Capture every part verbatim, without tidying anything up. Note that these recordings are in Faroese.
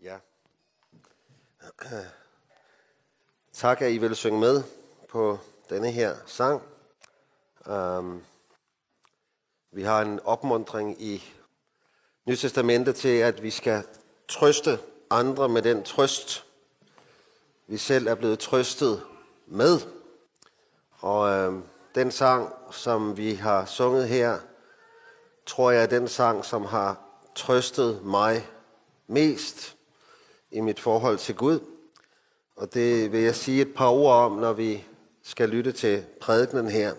Ja. Tak, at I vil synge med på denne her sang. Um, vi har en opmuntring i Nye Testamente til, at vi skal trøste andre med den trøst, vi selv er blevet trøstet med. Og øh, den sang, som vi har sunget her, tror jeg er den sang, som har trøstet mig mest i mit forhold til Gud. Og det vil jeg sige et par ord om, når vi skal lytte til prædikenen her.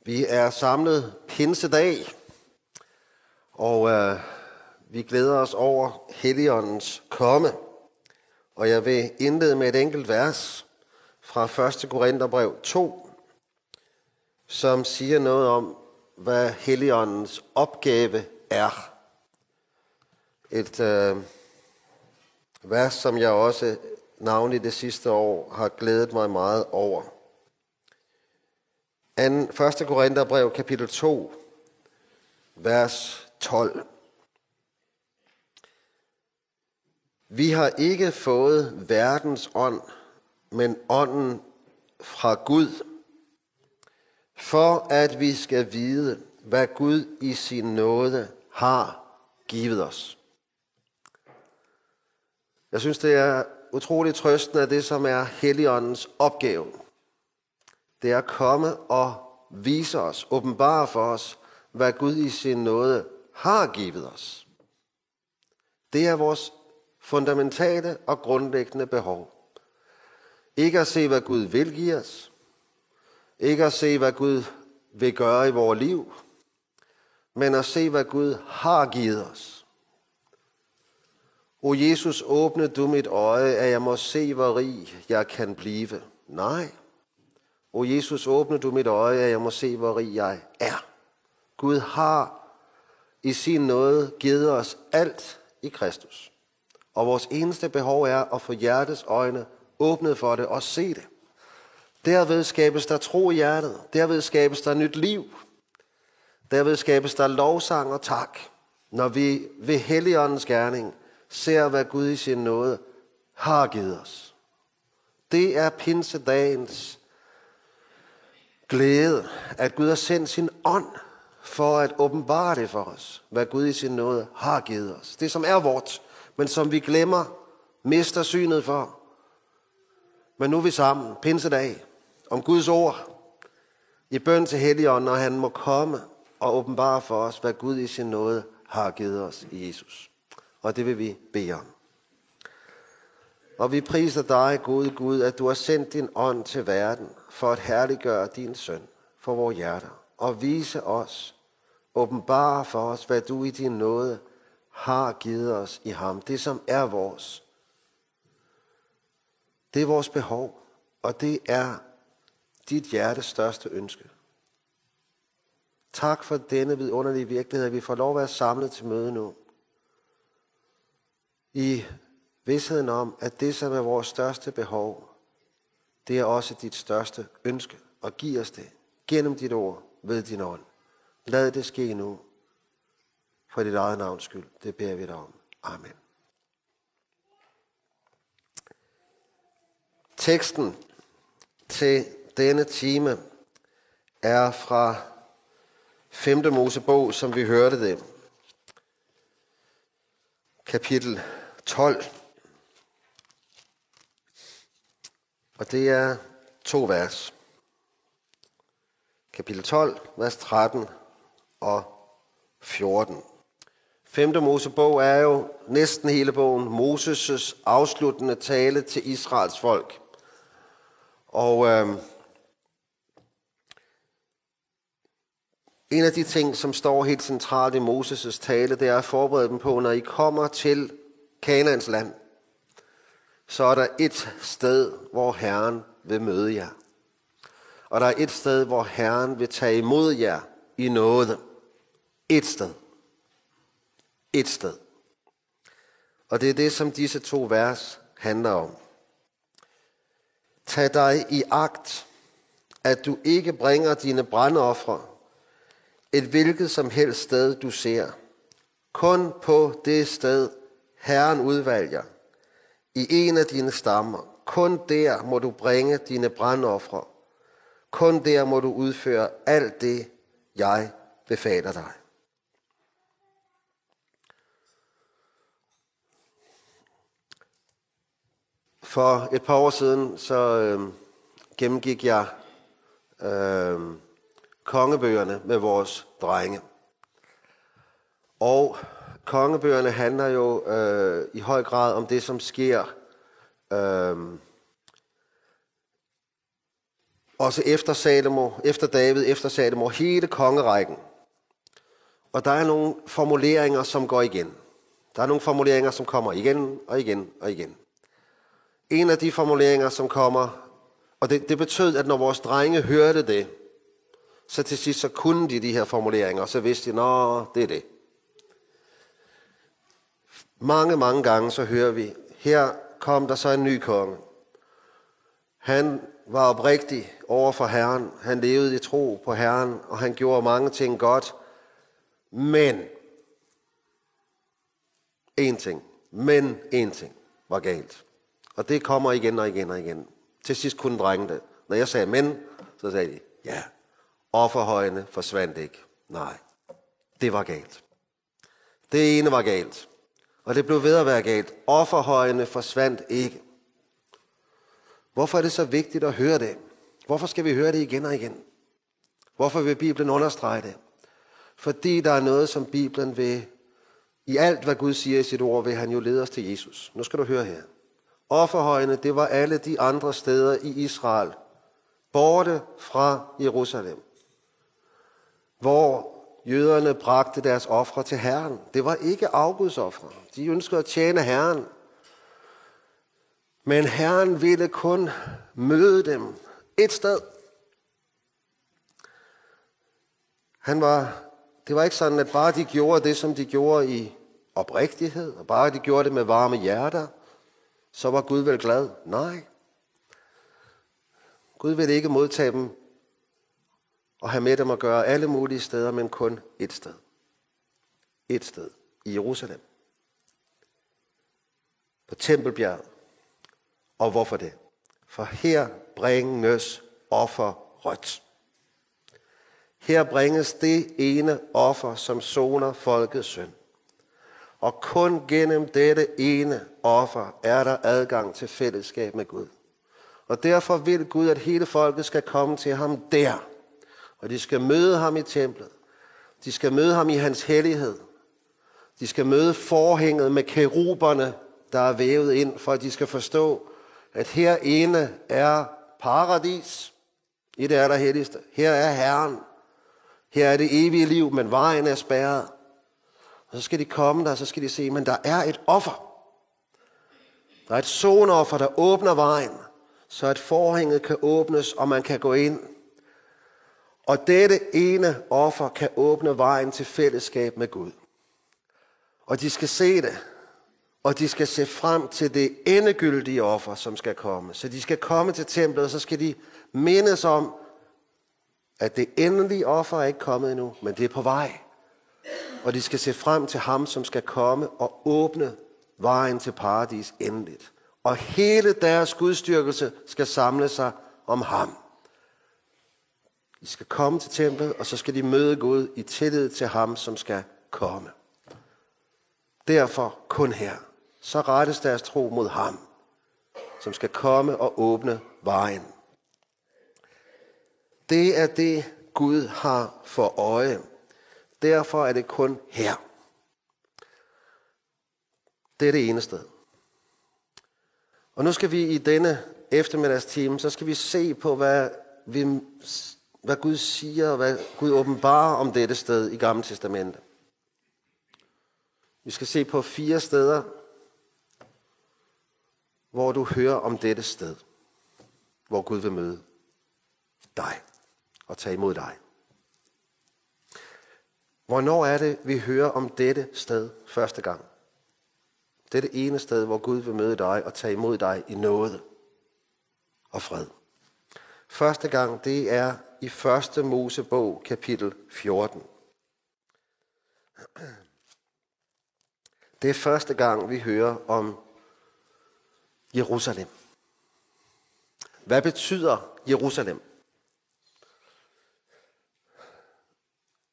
Vi er samlet pinsedag, og øh, vi glæder os over Helligåndens komme. Og jeg vil indlede med et enkelt vers fra første Korintherbrev to, som siger noget om, hvad Helligåndens opgave er. Et øh, vers, som jeg også navnlig det sidste år har glædet mig meget over. Anden, første Korintherbrev, kapitel to, vers tolv. Vi har ikke fået verdens ånd, men ånden fra Gud, for at vi skal vide, hvad Gud i sin nåde har givet os. Jeg synes, det er utroligt trøstende, at det, som er Helligåndens opgave, det er at komme og vise os, åbenbare for os, hvad Gud i sin nåde har givet os. Det er vores fundamentale og grundlæggende behov. Ikke at se, hvad Gud vil give os. Ikke at se, hvad Gud vil gøre i vores liv. Men at se, hvad Gud har givet os. O Jesus, åbne du mit øje, at jeg må se, hvor rig jeg kan blive. Nej. O Jesus, åbne du mit øje, at jeg må se, hvor rig jeg er. Gud har i sin nåde givet os alt i Kristus. Og vores eneste behov er at få hjertets øjne åbnet for det og se det. Derved skabes der tro i hjertet. Derved skabes der nyt liv. Derved skabes der lovsang og tak, når vi ved Helligåndens gerning ser, hvad Gud i sin nåde har givet os. Det er pinsedagens glæde, at Gud har sendt sin ånd for at åbenbare det for os, hvad Gud i sin nåde har givet os. Det, som er vort, men som vi glemmer, mister synet for. Men nu er vi sammen, pinsedag, om Guds ord, i bøn til Helligånden, og han må komme og åbenbare for os, hvad Gud i sin nåde har givet os i Jesus. Og det vil vi bede om. Og vi priser dig, gode Gud, at du har sendt din ånd til verden for at herliggøre din søn for vores hjerter og vise os, åbenbare for os, hvad du i din nåde har givet os i ham, det som er vores. Det er vores behov, og det er dit hjertes største ønske. Tak for denne vidunderlige virkelighed, at vi får lov at være samlet til møde nu. I visheden om, at det, som er vores største behov, det er også dit største ønske, og giv os det gennem dit ord, ved din ånd. Lad det ske nu, for dit eget navns skyld. Det beder vi dig om. Amen. Teksten til denne time er fra femte Mosebog, som vi hørte det. Kapitel tolv. Og det er to vers. Kapitel tolv, vers tretten og fjorten. Femte Mosebog er jo næsten hele bogen Moses' afsluttende tale til Israels folk. Og øhm, en af de ting, som står helt centralt i Moses' tale, det er at forberede dem på, når I kommer til Kanaans land, så er der et sted, hvor Herren vil møde jer. Og der er et sted, hvor Herren vil tage imod jer i nåde. Et sted. Et sted. Og det er det, som disse to vers handler om. Tag dig i agt, at du ikke bringer dine brandofre et hvilket som helst sted, du ser. Kun på det sted, Herren udvælger, i en af dine stammer, kun der må du bringe dine brandofre. Kun der må du udføre alt det, jeg befaler dig. For et par år siden, så øh, gennemgik jeg øh, kongebøgerne med vores drenge. Og kongebøgerne handler jo øh, i høj grad om det, som sker øh, også efter Salomo, efter David, efter Salomo, hele kongerækken. Og der er nogle formuleringer, som går igen. Der er nogle formuleringer, som kommer igen og igen og igen. En af de formuleringer, som kommer, og det, det betød, at når vores drenge hørte det, så til sidst så kunne de de her formuleringer, og så vidste de, nå, det er det. Mange, mange gange så hører vi, her kom der så en ny konge. Han var oprigtig over for Herren. Han levede i tro på Herren, og han gjorde mange ting godt. Men en ting, men en ting var galt. Og det kommer igen og igen og igen. Til sidst kunne drengene det. Når jeg sagde men, så sagde de, ja, offerhøjene forsvandt ikke. Nej, det var galt. Det ene var galt. Og det blev ved at være galt. Offerhøjene forsvandt ikke. Hvorfor er det så vigtigt at høre det? Hvorfor skal vi høre det igen og igen? Hvorfor vil Bibelen understrege det? Fordi der er noget, som Bibelen vil, i alt hvad Gud siger i sit ord, vil han jo lede os til Jesus. Nu skal du høre her. Offerhøjene, det var alle de andre steder i Israel, borte fra Jerusalem, hvor jøderne bragte deres ofre til Herren. Det var ikke afgudsofre. De ønskede at tjene Herren. Men Herren ville kun møde dem et sted. Han var, det var ikke sådan, at bare de gjorde det, som de gjorde i oprigtighed, og bare de gjorde det med varme hjerter, så var Gud vel glad. Nej. Gud ville ikke modtage dem og have med dem at gøre alle mulige steder, men kun et sted. Et sted. I Jerusalem. På Tempelbjerget. Og hvorfor det? For her bringes offeret. Her bringes det ene offer, som soner folkets synd. Og kun gennem dette ene offer er der adgang til fællesskab med Gud. Og derfor vil Gud, at hele folket skal komme til ham der. Og de skal møde ham i templet. De skal møde ham i hans hellighed. De skal møde forhænget med keruberne, der er vævet ind, for at de skal forstå, at herinde er paradis i det allerhelligste. Her er Herren. Her er det evige liv, men vejen er spærret. Og så skal de komme der, så skal de se, men der er et offer. Der er et sonoffer, der åbner vejen, så at forhænget kan åbnes, og man kan gå ind. Og dette ene offer kan åbne vejen til fællesskab med Gud. Og de skal se det, og de skal se frem til det endegyldige offer, som skal komme. Så de skal komme til templet, og så skal de mindes om, at det endelige offer er ikke kommet endnu, men det er på vej. Og de skal se frem til ham, som skal komme og åbne vejen til paradis endeligt. Og hele deres gudstyrkelse skal samle sig om ham. De skal komme til templet, og så skal de møde Gud i tillid til ham, som skal komme. Derfor kun her. Så rettes deres tro mod ham, som skal komme og åbne vejen. Det er det, Gud har for øje. Derfor er det kun her. Det er det ene sted. Og nu skal vi i denne eftermiddagstime, så skal vi se på, hvad, vi, hvad Gud siger, og hvad Gud åbenbarer om dette sted i Gamle Testamente. Vi skal se på fire steder, hvor du hører om dette sted, hvor Gud vil møde dig og tage imod dig. Hvornår er det, vi hører om dette sted første gang? Dette ene sted, hvor Gud vil møde dig og tage imod dig i nåde og fred. Første gang, det er i første Mosebog, kapitel fjorten. Det er første gang, vi hører om Jerusalem. Hvad betyder Jerusalem?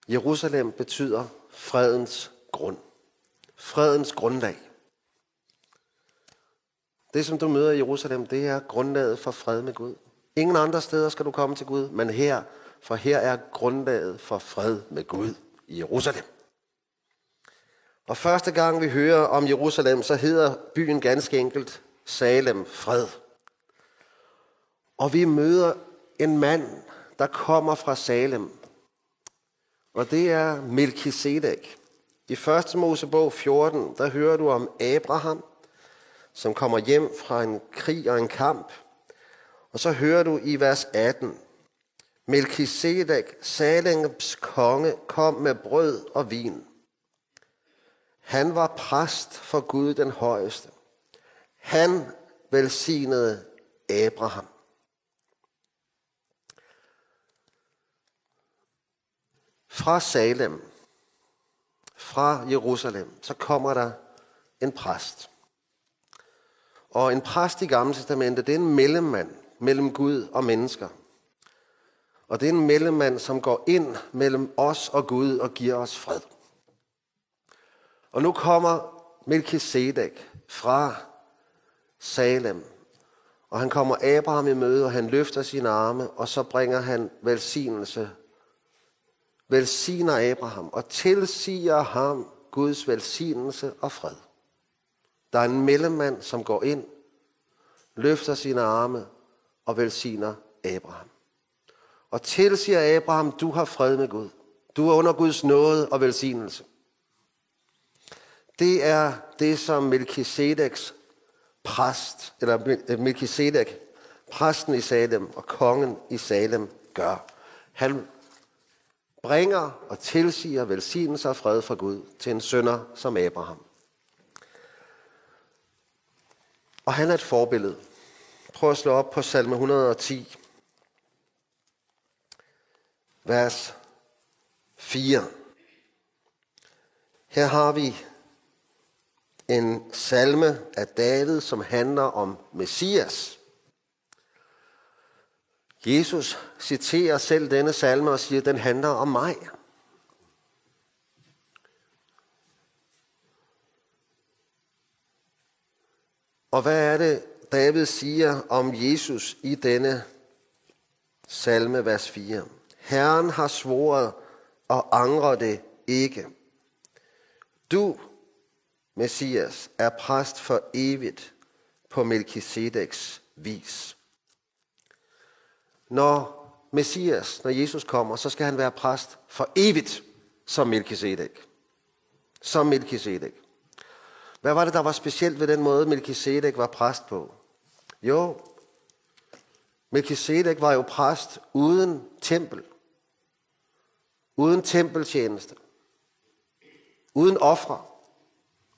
Jerusalem betyder fredens grund. Fredens grundlag. Det, som du møder i Jerusalem, det er grundlaget for fred med Gud. Ingen andre steder skal du komme til Gud, men her, for her er grundlaget for fred med Gud i Jerusalem. Og første gang vi hører om Jerusalem, så hedder byen ganske enkelt Salem, fred. Og vi møder en mand, der kommer fra Salem. Og det er Melkisedek. I første Mosebog fjorten, der hører du om Abraham, som kommer hjem fra en krig og en kamp. Og så hører du i vers atten: Melkisedek, Salems konge, kom med brød og vin. Han var præst for Gud den Højeste. Han velsignede Abraham. Fra Salem, fra Jerusalem, så kommer der en præst. Og en præst i Gamle Testamente, det er en mellemmand mellem Gud og mennesker. Og det er en mellemmand, som går ind mellem os og Gud og giver os fred. Og nu kommer Melkisedek fra Salem, og han kommer Abraham i møde, og han løfter sine arme, og så bringer han velsignelse, velsigner Abraham og tilsiger ham Guds velsignelse og fred. Der er en mellemmand, som går ind, løfter sine arme og velsigner Abraham. Og tilsiger Abraham: Du har fred med Gud. Du er under Guds nåde og velsignelse. Det er det, som Melkisedeks præst, eller Mel-, Melkisedek, præsten i Salem og kongen i Salem, gør. Han bringer og tilsiger velsignelse og fred fra Gud til en synder som Abraham. Og han er et forbillede. Prøv at slå op på Salme hundrede og ti, vers fire. Her har vi en salme af David, som handler om Messias. Jesus citerer selv denne salme og siger: Den handler om mig. Og hvad er det, David siger om Jesus i denne salme, vers fire? Herren har svoret og angrer det ikke. Du, Messias, er præst for evigt på Melkisedeks vis. Når Messias, når Jesus kommer, så skal han være præst for evigt som Melkisedek. Som Melkisedek. Hvad var det, der var specielt ved den måde, Melkisedek var præst på? Jo, Melkisedek var jo præst uden tempel, uden tempeltjeneste, uden ofre.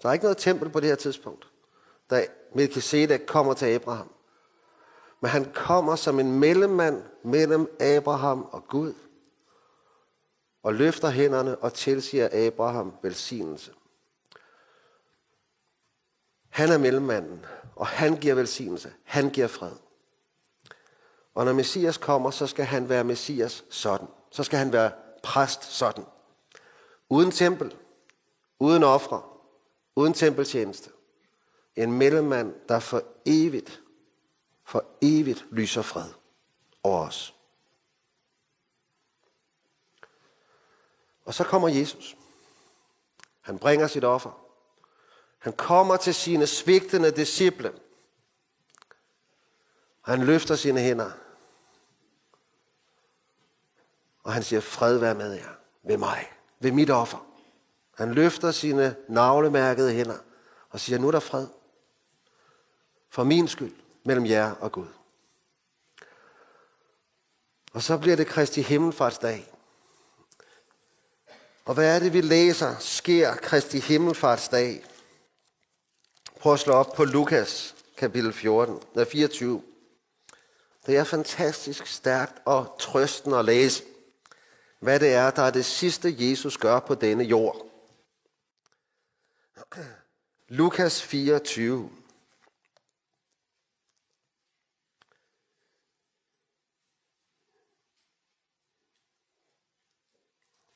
Der er ikke noget tempel på det her tidspunkt, da Melkisedek kommer til Abraham. Men han kommer som en mellemmand mellem Abraham og Gud, og løfter hænderne og tilsiger Abraham velsignelse. Han er mellemmanden, og han giver velsignelse, han giver fred. Og når Messias kommer, så skal han være Messias sådan. Så skal han være præst sådan. Uden tempel, uden ofre, uden tempeltjeneste. En mellemmand, der for evigt, for evigt lyser fred over os. Og så kommer Jesus. Han bringer sit offer. Han kommer til sine svigtende disciple. Han løfter sine hænder. Og han siger: Fred være med jer. Ved mig. Ved mit offer. Han løfter sine navlemærkede hænder og siger: Nu er der fred. For min skyld. Mellem jer og Gud. Og så bliver det Kristi himmelfartsdag. Og hvad er det, vi læser sker Kristi himmelfartsdag? Prøv at slå op på Lukas kapitel fjorten, nej, fireogtyve. Det er fantastisk stærkt og trøstende at læse, hvad det er, der er det sidste, Jesus gør på denne jord. Lukas fireogtyve.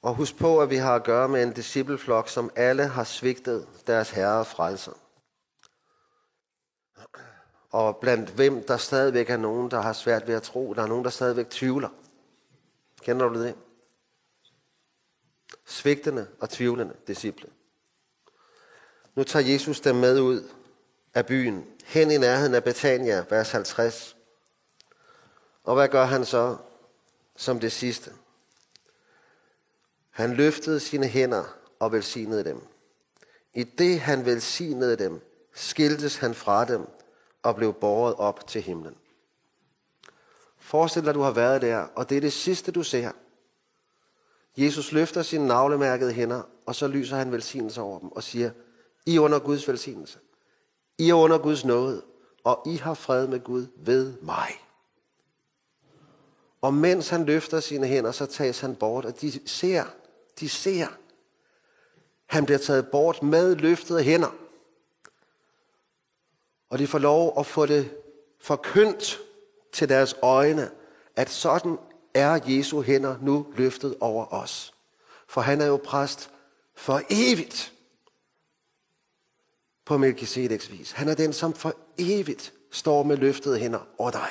Og husk på, at vi har at gøre med en discipleflok, som alle har svigtet deres herre og frelser. Og blandt hvem der stadigvæk er nogen, der har svært ved at tro. Der er nogen, der stadigvæk tvivler. Kender du det? Svigtende og tvivlende disciple. Nu tager Jesus dem med ud af byen, hen i nærheden af Betania, vers halvtreds. Og hvad gør han så som det sidste? Han løftede sine hænder og velsignede dem. I det han velsignede dem, skiltes han fra dem og blev båret op til himlen. Forestil dig, du har været der, og det er det sidste, du ser. Jesus løfter sine navlemærkede hænder, og så lyser han velsignelse over dem og siger: "I er under Guds velsignelse. I er under Guds nåde, og I har fred med Gud ved mig." Og mens han løfter sine hænder, så tages han bort, og de ser, de ser. Han bliver taget bort med løftede hænder. Og de får lov at få det forkyndt til deres øjne, at sådan er Jesu hænder nu løftet over os. For han er jo præst for evigt på Melkisedeks vis. Han er den, som for evigt står med løftede hænder over dig.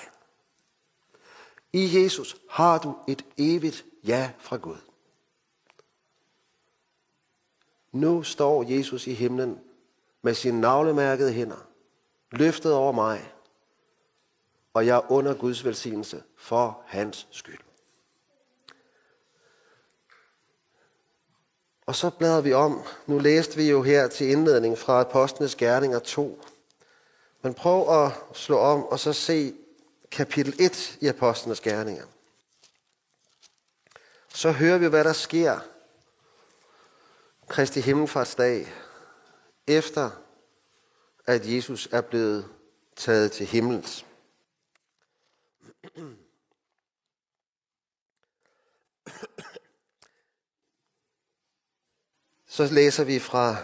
I Jesus har du et evigt ja fra Gud. Nu står Jesus i himlen med sine navlemærkede hænder løftet over mig, og jeg er under Guds velsignelse for hans skyld. Og så bladrer vi om. Nu læste vi jo her til indledning fra Apostlenes Gerninger to. Men prøv at slå om og så se kapitel et i Apostlenes Gerninger. Så hører vi, hvad der sker Kristi himmelfartsdag, efter at Jesus er blevet taget til himmels. Så læser vi fra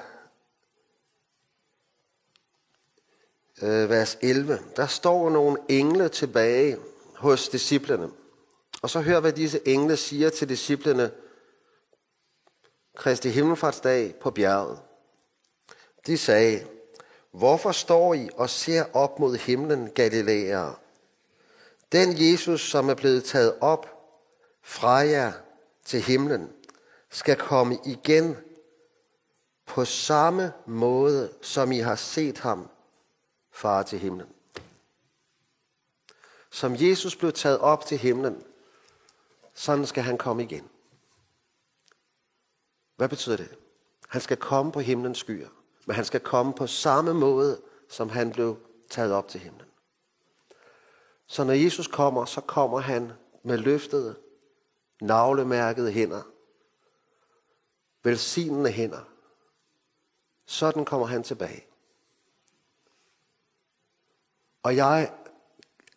øh, vers elleve. Der står nogle engle tilbage hos disciplene. Og så hør, hvad disse engle siger til disciplene Kristi himmelfartsdag på bjerget. De sagde: "Hvorfor står I og ser op mod himlen, Galilæere? Den Jesus, som er blevet taget op fra jer til himlen, skal komme igen på samme måde, som I har set ham fare til himlen." Som Jesus blev taget op til himlen, sådan skal han komme igen. Hvad betyder det? Han skal komme på himlens skyer, men han skal komme på samme måde, som han blev taget op til himlen. Så når Jesus kommer, så kommer han med løftede, navlemærkede hænder, velsignende hænder. Sådan kommer han tilbage. Og jeg,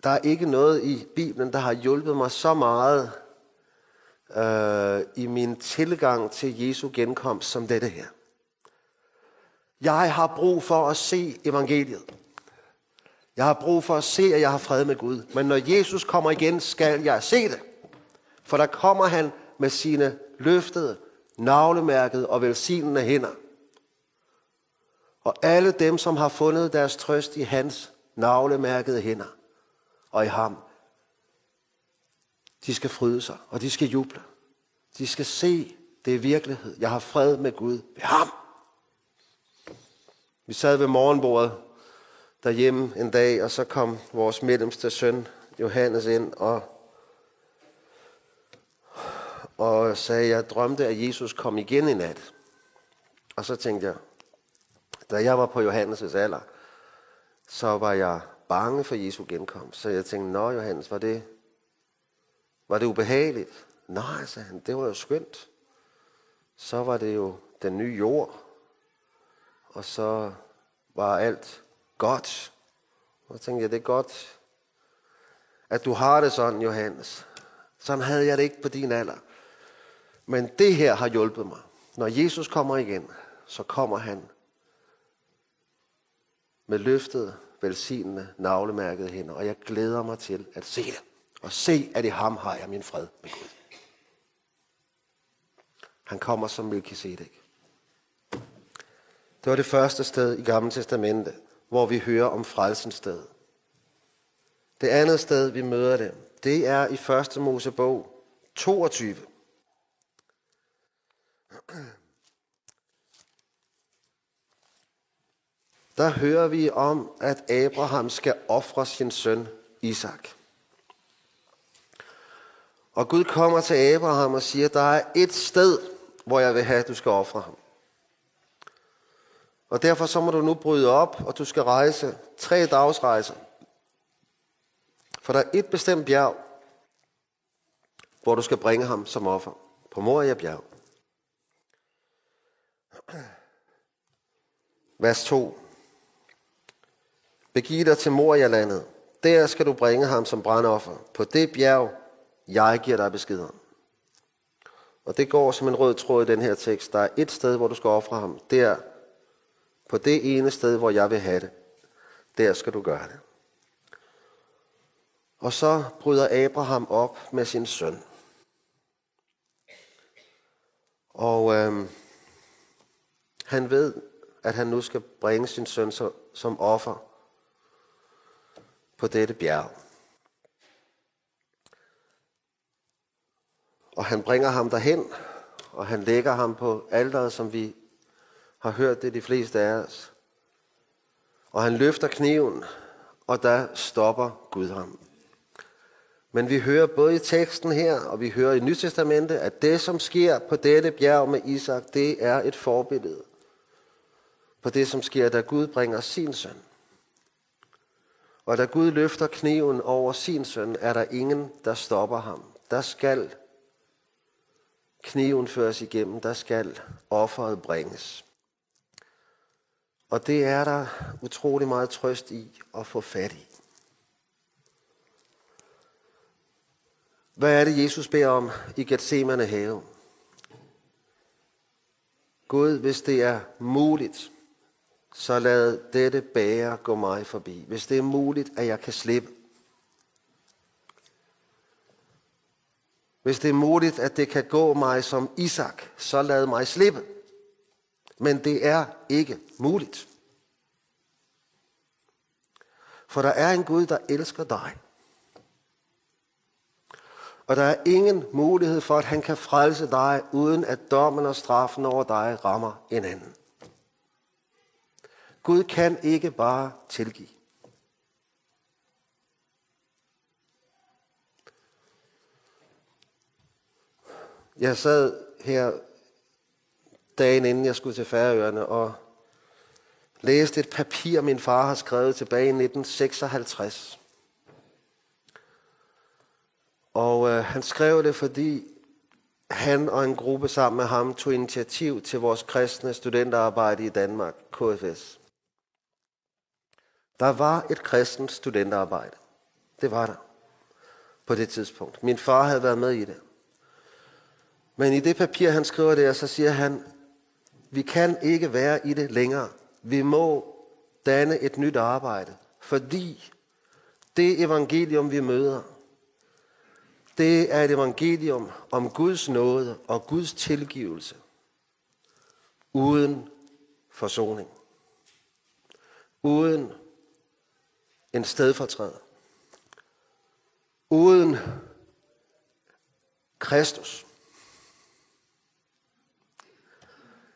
der er ikke noget i Bibelen, der har hjulpet mig så meget øh, i min tilgang til Jesu genkomst som dette her. Jeg har brug for at se evangeliet. Jeg har brug for at se, at jeg har fred med Gud. Men når Jesus kommer igen, skal jeg se det. For der kommer han med sine løftede, navlemærkede og velsignende hænder. Og alle dem, som har fundet deres trøst i hans navlemærkede hænder og i ham, de skal fryde sig, og de skal juble. De skal se, det er virkelighed. Jeg har fred med Gud ved ham. Vi sad ved morgenbordet derhjemme en dag, og så kom vores mellemste søn, Johannes, ind og, og sagde: "Jeg drømte, at Jesus kom igen i nat." Og så tænkte jeg, da jeg var på Johannes' alder, så var jeg bange for Jesu genkomst. Så jeg tænkte: "Nå, Johannes, var det, var det ubehageligt?" "Nej," sagde han, "det var jo skønt. Så var det jo den nye jord, og så var alt godt." Og så tænkte jeg: "Det er godt, at du har det sådan, Johannes. Sådan havde jeg det ikke på din alder. Men det her har hjulpet mig. Når Jesus kommer igen, så kommer han med løftede, velsignede, navlemærkede hænder, og jeg glæder mig til at se det. Og se, at i ham har jeg min fred med Gud. Han kommer som Melkisedek. Det var det første sted i Gamle Testamente, hvor vi hører om frelsens sted. Det andet sted, vi møder det, det er i første Mosebog toogtyve. Der hører vi om, at Abraham skal ofre sin søn Isak. Og Gud kommer til Abraham og siger, der er et sted, hvor jeg vil have, at du skal ofre ham. Og derfor så må du nu bryde op, og du skal rejse tre dagsrejser. For der er et bestemt bjerg, hvor du skal bringe ham som offer. På Moria bjerg. Vers to. Begiv dig til Moria-landet. Der skal du bringe ham som brandoffer på det bjerg, jeg giver dig besked om. Og det går som en rød tråd i den her tekst. Der er et sted, hvor du skal ofre ham. Der, på det ene sted, hvor jeg vil have det. Der skal du gøre det. Og så bryder Abraham op med sin søn. Og øhm, han ved, at han nu skal bringe sin søn så, som offer på dette bjerg. Og han bringer ham derhen, og han lægger ham på alteret, som vi har hørt det, de fleste af os. Og han løfter kniven, og der stopper Gud ham. Men vi hører både i teksten her, og vi hører i Nyt Testamente, at det, som sker på dette bjerg med Isak, det er et forbillede på det, som sker, da Gud bringer sin søn. Og da Gud løfter kniven over sin søn, er der ingen, der stopper ham. Der skal kniven føres igennem, der skal offeret bringes. Og det er der utrolig meget trøst i at få fat i. Hvad er det, Jesus beder om i Getsemane have? Gud, hvis det er muligt, så lad dette bæger gå mig forbi. Hvis det er muligt, at jeg kan slippe. Hvis det er muligt, at det kan gå mig som Isak, så lad mig slippe. Men det er ikke muligt. For der er en Gud, der elsker dig. Og der er ingen mulighed for, at han kan frelse dig, uden at dommen og straffen over dig rammer en anden. Gud kan ikke bare tilgive. Jeg sad her dagen inden jeg skulle til Færøerne og læste et papir, min far har skrevet tilbage i nitten seksoghalvtreds. Og øh, han skrev det, fordi han og en gruppe sammen med ham tog initiativ til vores kristne studenterarbejde i Danmark, K F S. Der var et kristent studenterarbejde. Det var der på det tidspunkt. Min far havde været med i det. Men i det papir, han skriver der, så siger han, vi kan ikke være i det længere. Vi må danne et nyt arbejde, fordi det evangelium, vi møder, det er et evangelium om Guds nåde og Guds tilgivelse uden forsoning, uden en stedfortræder, uden Kristus.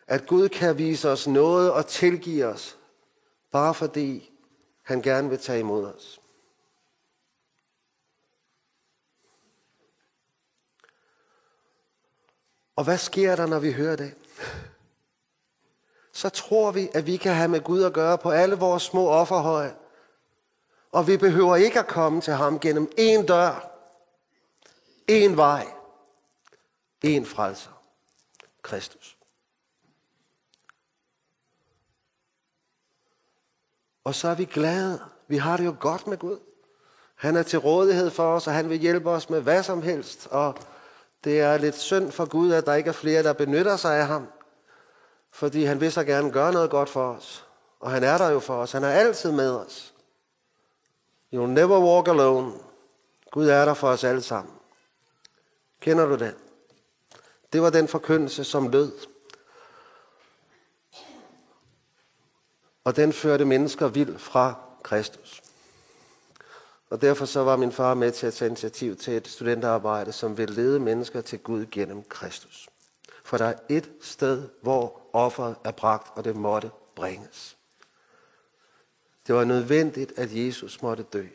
At Gud kan vise os nåde og tilgive os, bare fordi han gerne vil tage imod os. Og hvad sker der, når vi hører det? Så tror vi, at vi kan have med Gud at gøre på alle vores små offerhøje. Og vi behøver ikke at komme til ham gennem én dør, én vej, én frelser, Kristus. Og så er vi glade. Vi har det jo godt med Gud. Han er til rådighed for os, og han vil hjælpe os med hvad som helst. Og det er lidt synd for Gud, at der ikke er flere, der benytter sig af ham. Fordi han vil så gerne gøre noget godt for os. Og han er der jo for os. Han er altid med os. You'll never walk alone. Gud er der for os alle sammen. Kender du det? Det var den forkyndelse, som lød. Og den førte mennesker vidt fra Kristus. Og derfor så var min far med til at tage initiativ til et studenterarbejde, som vil lede mennesker til Gud gennem Kristus. For der er et sted, hvor offeret er bragt, og det måtte bringes. Det var nødvendigt, at Jesus måtte dø.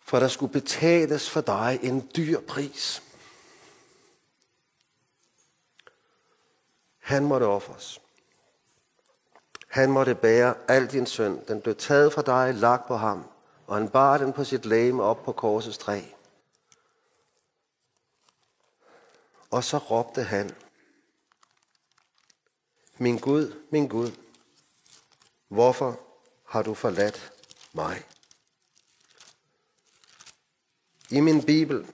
For der skulle betales for dig en dyr pris. Han måtte ofres. Han måtte bære al din synd. Den blev taget fra dig, lagt på ham, og han bar den på sit legeme op på korsets træ. Og så råbte han: "Min Gud, min Gud, hvorfor har du forladt mig?" I min bibel,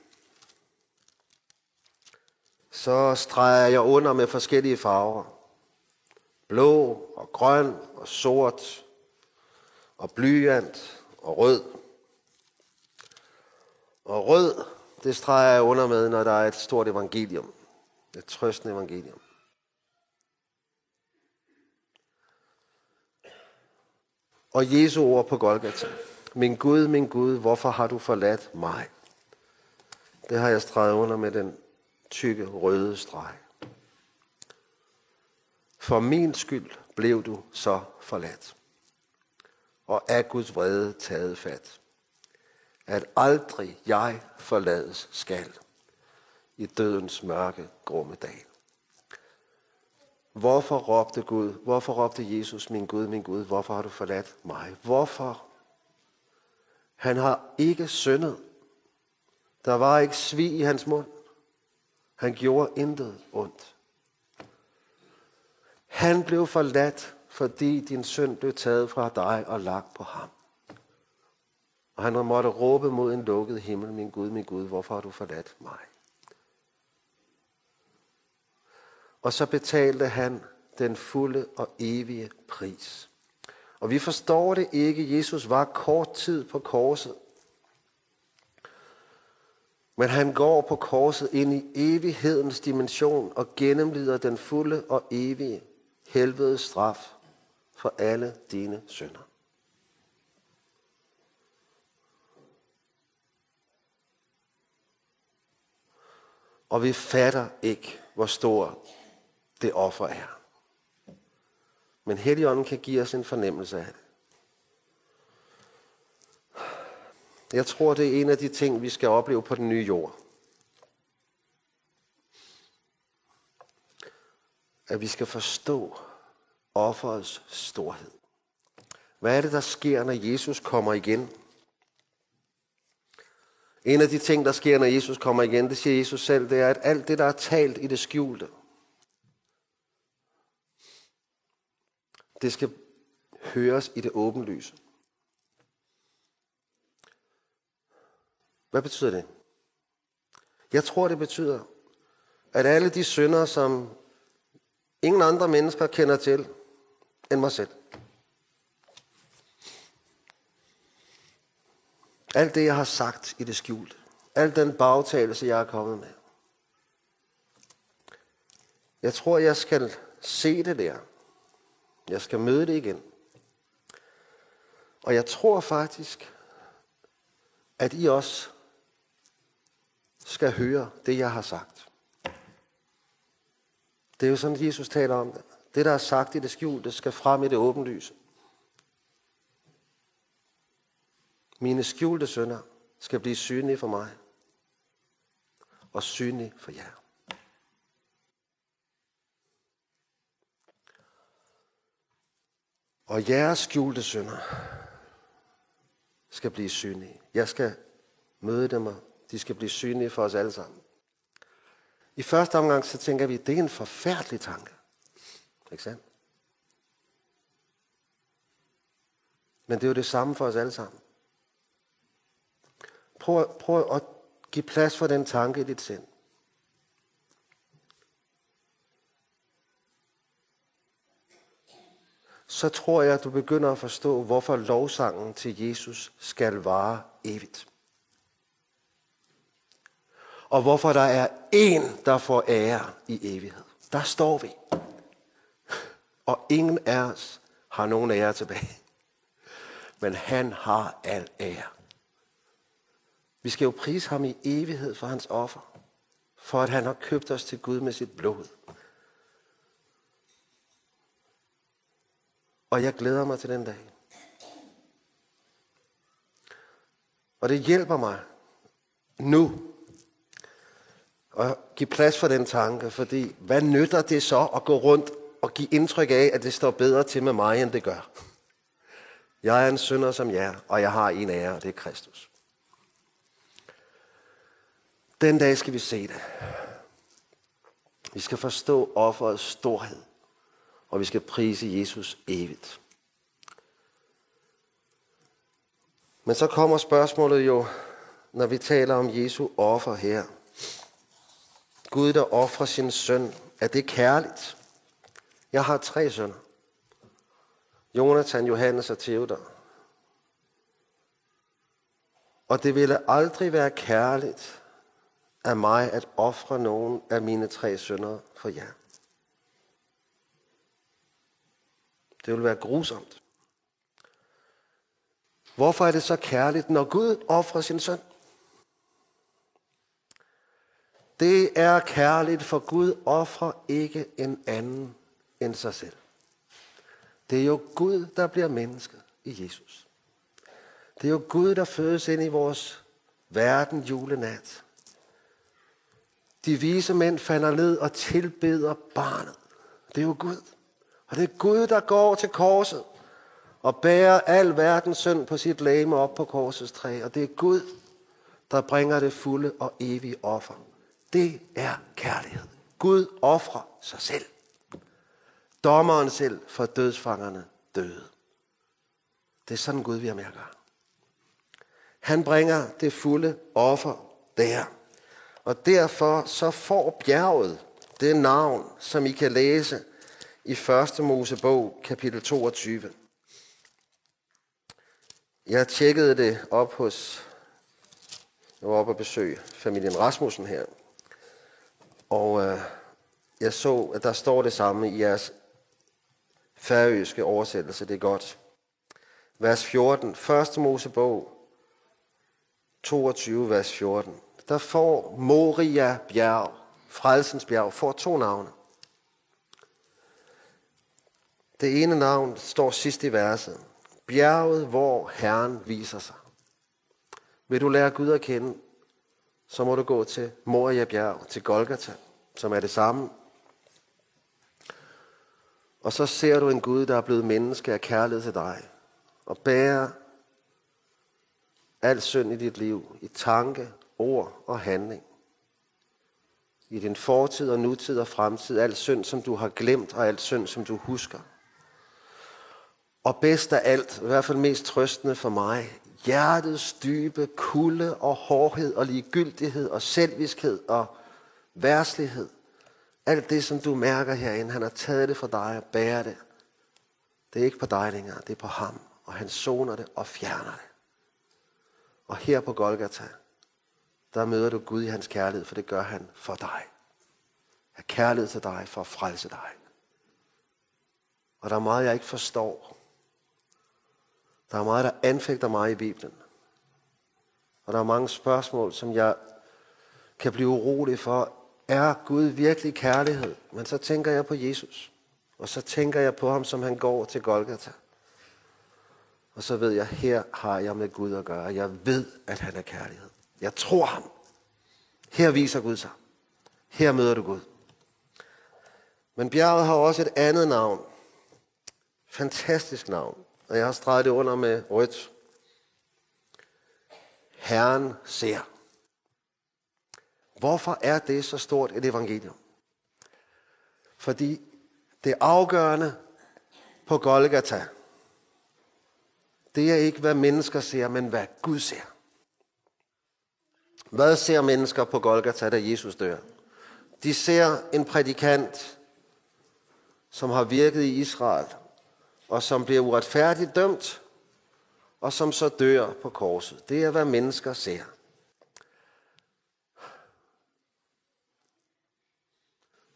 så streger jeg under med forskellige farver. Blå og grøn og sort og blyant og rød. Og rød, det streger jeg under med, når der er et stort evangelium. Et trøstende evangelium. Og Jesu ord på Golgata: "Min Gud, min Gud, hvorfor har du forladt mig?" Det har jeg streget under med den tykke røde streg. "For min skyld blev du så forladt, og af Guds vrede taget fat, at aldrig jeg forlades skal i dødens mørke grumme dal." Hvorfor råbte Gud, hvorfor råbte Jesus: "Min Gud, min Gud, hvorfor har du forladt mig?" Hvorfor? Han har ikke syndet. Der var ikke svig i hans mund. Han gjorde intet ondt. Han blev forladt, fordi din synd blev taget fra dig og lagt på ham. Og han måtte råbe mod en lukket himmel: "Min Gud, min Gud, hvorfor har du forladt mig?" Og så betalte han den fulde og evige pris. Og vi forstår det ikke. Jesus var kort tid på korset. Men han går på korset ind i evighedens dimension og gennemlider den fulde og evige helvedes straf for alle dine synder. Og vi fatter ikke, hvor stor det offer er. Men Helligånden kan give os en fornemmelse af det. Jeg tror, det er en af de ting, vi skal opleve på den nye jord. At vi skal forstå offerets storhed. Hvad er det, der sker, når Jesus kommer igen? En af de ting, der sker, når Jesus kommer igen, det siger Jesus selv, det er, at alt det, der er talt i det skjulte, det skal høres i det åbenlyse. Hvad betyder det? Jeg tror, det betyder, at alle de synder, som ingen andre mennesker kender til end mig selv, alt det, jeg har sagt i det skjulte, al den bagtalelse, jeg er kommet med, jeg tror, jeg skal se det der. Jeg skal møde det igen. Og jeg tror faktisk, at I også skal høre det, jeg har sagt. Det er jo sådan, Jesus taler om det. Det, der er sagt i det skjulte, skal frem i det åbenlyse. Mine skjulte synder skal blive synlige for mig og synlige for jer. Og jeres skjulte synder skal blive synlige. Jeg skal møde dem, og de skal blive synlige for os alle sammen. I første omgang, så tænker vi, det er en forfærdelig tanke. Ikke sandt? Men det er jo det samme for os alle sammen. Prøv, prøv at give plads for den tanke i dit sind. så tror jeg, at du begynder at forstå, hvorfor lovsangen til Jesus skal vare evigt. Og hvorfor der er en, der får ære i evighed. Der står vi. Og ingen af os har nogen ære tilbage. Men han har al ære. Vi skal jo prise ham i evighed for hans offer, for at han har købt os til Gud med sit blod. Og jeg glæder mig til den dag. Og det hjælper mig nu at give plads for den tanke, fordi hvad nytter det så at gå rundt og give indtryk af, at det står bedre til med mig, end det gør? Jeg er en synder som jer, og jeg har en ære, og det er Kristus. Den dag skal vi se det. Vi skal forstå offerets storhed, og vi skal prise Jesus evigt. Men så kommer spørgsmålet jo, når vi taler om Jesu offer her. Gud, der ofrer sin søn, er det kærligt? Jeg har tre sønner. Jonathan, Johannes og Theodor. Og det ville aldrig være kærligt af mig at ofre nogen af mine tre sønner for jer. Det ville være grusomt. Hvorfor er det så kærligt, når Gud ofrer sin søn? Det er kærligt, for Gud ofrer ikke en anden end sig selv. Det er jo Gud, der bliver menneske i Jesus. Det er jo Gud, der fødes ind i vores verden julenat. De vise mænd falder ned og tilbeder barnet. Det er jo Gud. Og det er Gud, der går til korset og bærer al verdens synd på sit legeme op på korsets træ. Og det er Gud, der bringer det fulde og evige offer. Det er kærlighed. Gud ofrer sig selv. Dommeren selv for dødsfangerne døde. Det er sådan Gud, vi har med at gøre. Han bringer det fulde offer der. Og derfor så får bjerget det navn, som I kan læse i første Mosebog, kapitel toogtyve. Jeg tjekkede det op hos, jeg var oppe at besøge familien Rasmussen her, og øh, jeg så, at der står det samme i jeres færøske oversættelse. Det er godt. Vers fjorten, første Mosebog toogtyve, vers fjorten. Der får Moria bjerg, frelsens bjerg, får to navne. Det ene navn står sidst i verset. Bjerget, hvor Herren viser sig. Vil du lære Gud at kende, så må du gå til Moria bjerg, til Golgata, som er det samme. Og så ser du en Gud, der er blevet menneske af kærlighed til dig, og bærer al synd i dit liv, i tanke, ord og handling. I din fortid og nutid og fremtid, al synd, som du har glemt, og al synd, som du husker. Og bedst af alt, i hvert fald mest trøstende for mig, hjertets dybe kulde og hårdhed og ligegyldighed og selviskhed og verdslighed. Alt det, som du mærker herinde, han har taget det fra dig og bærer det. Det er ikke på dig længere, det er på ham. Og han soner det og fjerner det. Og her på Golgata, der møder du Gud i hans kærlighed, for det gør han for dig. Af kærlighed til dig, for at frelse dig. Og der er meget, jeg ikke forstår. Der er meget, der anfægter mig i Bibelen. Og der er mange spørgsmål, som jeg kan blive urolig for. Er Gud virkelig kærlighed? Men så tænker jeg på Jesus. Og så tænker jeg på ham, som han går til Golgata. Og så ved jeg, her har jeg med Gud at gøre. Jeg ved, at han er kærlighed. Jeg tror ham. Her viser Gud sig. Her møder du Gud. Men bjerget har også et andet navn. Fantastisk navn. Og jeg har streget det under med rødt. Herren ser. Hvorfor er det så stort et evangelium? Fordi det afgørende på Golgata, det er ikke, hvad mennesker ser, men hvad Gud ser. Hvad ser mennesker på Golgata, da Jesus dør? De ser en prædikant, som har virket i Israel, og som bliver uretfærdigt dømt, og som så dør på korset. Det er, hvad mennesker ser.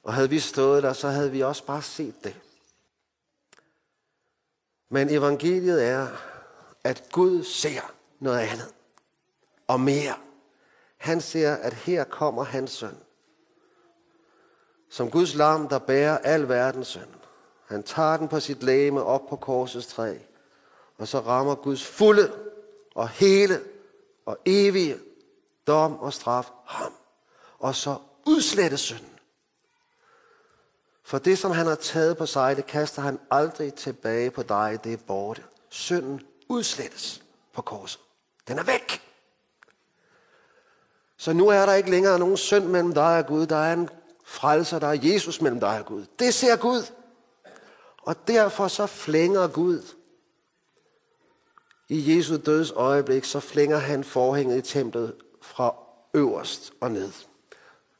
Og havde vi stået der, så havde vi også bare set det. Men evangeliet er, at Gud ser noget andet og mere. Han ser, at her kommer hans søn. Som Guds lam, der bærer al verdens synd. Han tager den på sit legeme op på korsets træ, og så rammer Guds fulde og hele og evige dom og straf ham. Og så udslettes synden. For det, som han har taget på sig, det kaster han aldrig tilbage på dig. Det er borte. Synden udslettes på korset. Den er væk. Så nu er der ikke længere nogen synd mellem dig og Gud. Der er en frelser, der er Jesus mellem dig og Gud. Det ser Gud. Og derfor så flænger Gud. I Jesu dødsøjeblik, så flænger han forhænget i templet fra øverst og ned.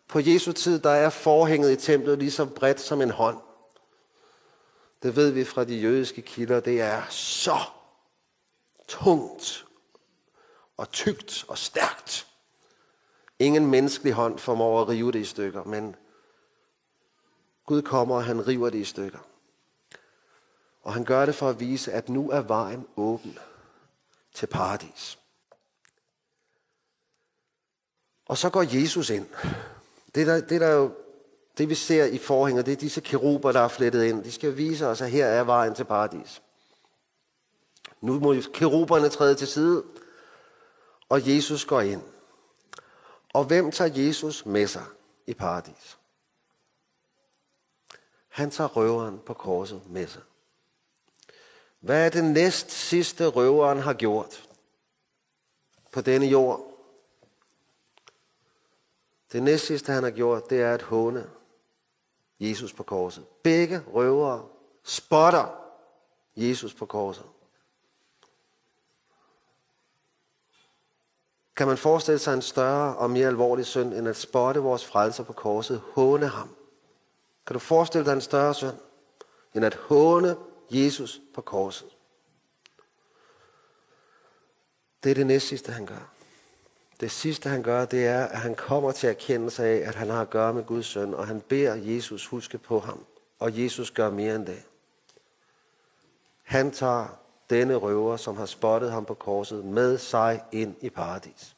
På Jesu tid, der er forhænget i templet lige så bredt som en hånd. Det ved vi fra de jødiske kilder. Det er så tungt og tykt og stærkt. Ingen menneskelig hånd formår at rive det i stykker, men Gud kommer, og han river det i stykker. Og han gør det for at vise, at nu er vejen åben til paradis. Og så går Jesus ind. Det, der, det, der jo, det vi ser i forhænget, det er disse keruber, der er flettet ind. De skal vise os, at her er vejen til paradis. Nu må keruberne træde til side, og Jesus går ind. Og hvem tager Jesus med sig i paradis? Han tager røveren på korset med sig. Hvad er det næst sidste, røveren har gjort på denne jord? Det næst sidste, han har gjort, det er at håne Jesus på korset. Begge røvere spotter Jesus på korset. Kan man forestille sig en større og mere alvorlig synd, end at spotte vores frelser på korset, håne ham? Kan du forestille dig en større synd, end at håne Jesus på korset? Det er det næst sidste, han gør. Det sidste, han gør, det er, at han kommer til erkendelse af, at han har at gøre med Guds søn, og han beder Jesus huske på ham. Og Jesus gør mere end det. Han tager denne røver, som har spottet ham på korset, med sig ind i paradis.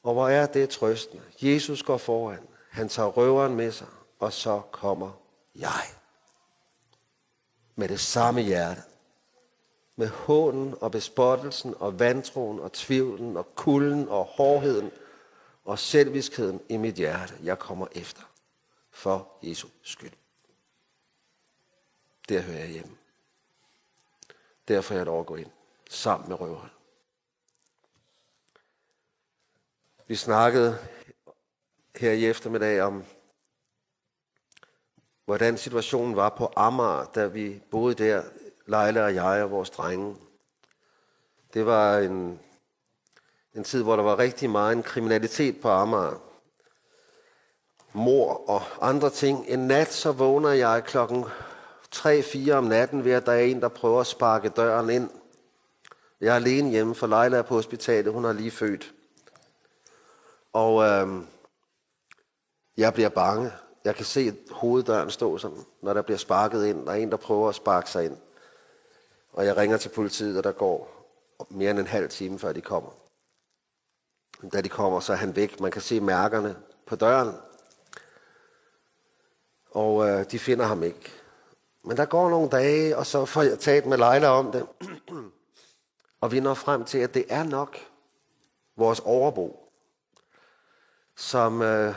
Og hvor er det trøstende. Jesus går foran. Han tager røveren med sig, og så kommer jeg. Med det samme hjerte. Med hånen og bespottelsen og vantroen og tvivlen og kulden og hårdheden og selviskheden i mit hjerte. Jeg kommer efter. For Jesu skyld. Der hører jeg hjemme. Derfor er jeg lov at gå ind sammen med røveren. Vi snakkede her i eftermiddag om, hvordan situationen var på Amager, da vi boede der, Leila og jeg og vores drenge. Det var en, en tid, hvor der var rigtig meget kriminalitet på Amager. Mord og andre ting. En nat så vågner jeg klokken tre fire om natten ved, at der er en, der prøver at sparke døren ind. Jeg er alene hjemme, for Leila er på hospitalet. Hun har lige født. Og øhm, jeg bliver bange. Jeg kan se hoveddøren stå sådan, når der bliver sparket ind. Der er en, der prøver at sparke sig ind. Og jeg ringer til politiet, og der går mere end en halv time, før de kommer. Da de kommer, så er han væk. Man kan se mærkerne på døren. Og øh, de finder ham ikke. Men der går nogle dage, og så får jeg talt med Leila om det. Og vi når frem til, at det er nok vores overbo, som øh,